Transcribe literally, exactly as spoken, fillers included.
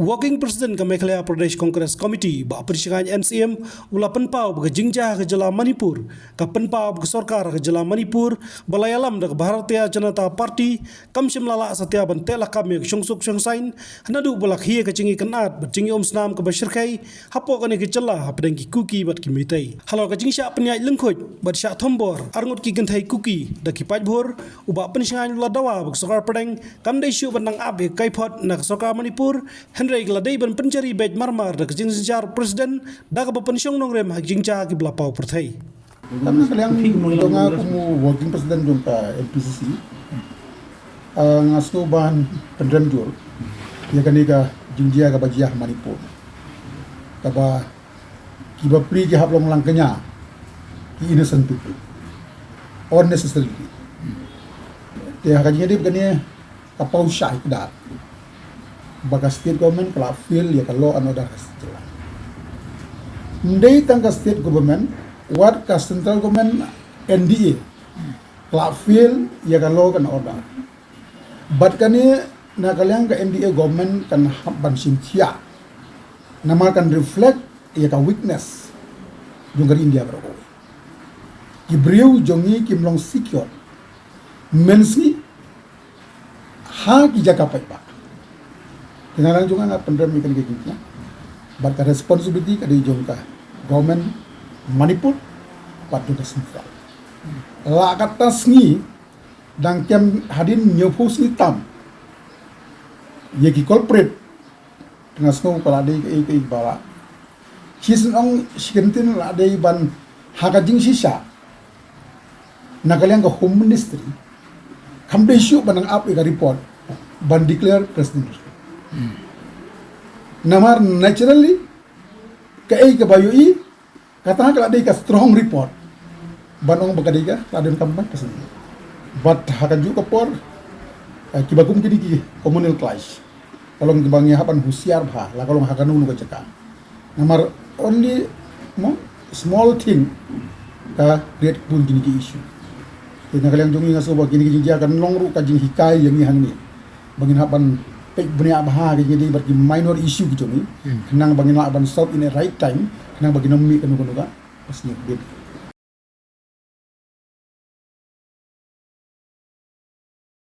Working President ka Meghalaya Pradesh Congress Committee, Bah Pynshngaiñ N C M, u la pynpaw ba ka jingjia ha ka jylla Manipur ka pynpaw ba ka sorkar ha ka jylla Manipur ba la ïalam da ka Bharatiya Janata Party kam shym la lah satia ban teh lakam ïa ka shongsuk shongsaiñ, naduh ba la khie ka jingïakynad bad jingïaumsnam kaba shyrkhei hapoh kane ka jylla hapdeng ki Kuki bad ki Meitei. Halor ka jingshah pynïaid lyngkhuid bad shah thombor arngut ki kynthei Kuki da ki paidbah, u Bah Pynshngaiñ u la dawa ba ka sorkar pdeng kam dei shuh ban nang ap ïa ka kaiphod na ka sorkar Manipur, hynrei ka la dei ban pynjari beit marmar da ka jingsynshar President da kaba pynshong nongrim ha ka jingjia kiba la paw pyrthei. Tam na ka liang jong nga kum u working president jong ka M P C C, ah, nga sngewbha ban pynrem jur ïa kane ka jingjia kaba jia ha Manipur, kaba ki bapli ki hap long lang kñia ki innocent people unnecessarily. Te ha ka jingïadei bad kane ka paw shai kdar ba ka state government ka la fail ïa ka law and order ka state. Ym dei tang ka state government, wat ka central government, N D A ka la fail ïa ka law and order. Bad kane na ka liang ka N D A government kan hap ban shim thiah, namar kan reflect ïa ka weakness jong ka ri India baroh kawei. Ki briew jong ngi kim long secure mynsngi ha ki jaka paidbah. Te na ka liang jong nga, nga pynrem ïa kane ka jingkñia, bad ka responsibility ka dei jong ka government Manipur bad jong ka central. La katta sngi, dang kem hadien hynñiewphew sngi tam ïa ki culprit, nga sngew ka la dei kaei kaei ba la shisien ong shi kyntien, la dei ban ha ka jingshisha na ka liang ka Home Ministry kam dei shuh ban nang ap ïa ka report ban declare presidential. Namar naturally kaei kaba ïohi, kata ka la dei ka strong report ban ong ba ka dei ka la dei kam ban ka sini. Bad ha kajuh ka por, eh, kiba kum kine ki communal clash ka long kiba ngi hap ban husiar bha, la ka long ha kano kano ka jaka. Namar only, mo, small thing ka create bun kine ki issue. Te na ka liang jong ngi nga sngew ba kine ki jingjia kan long ruh ka jinghikai ïa ngi hangne ba ngin hap ban peit bniah bha ha kine ki dei bad ki minor issue ki jong ngi, khnang ba ngin lah ban solve in a right time, khnang ba kin ym mih kano kano ka, ka sniew bit.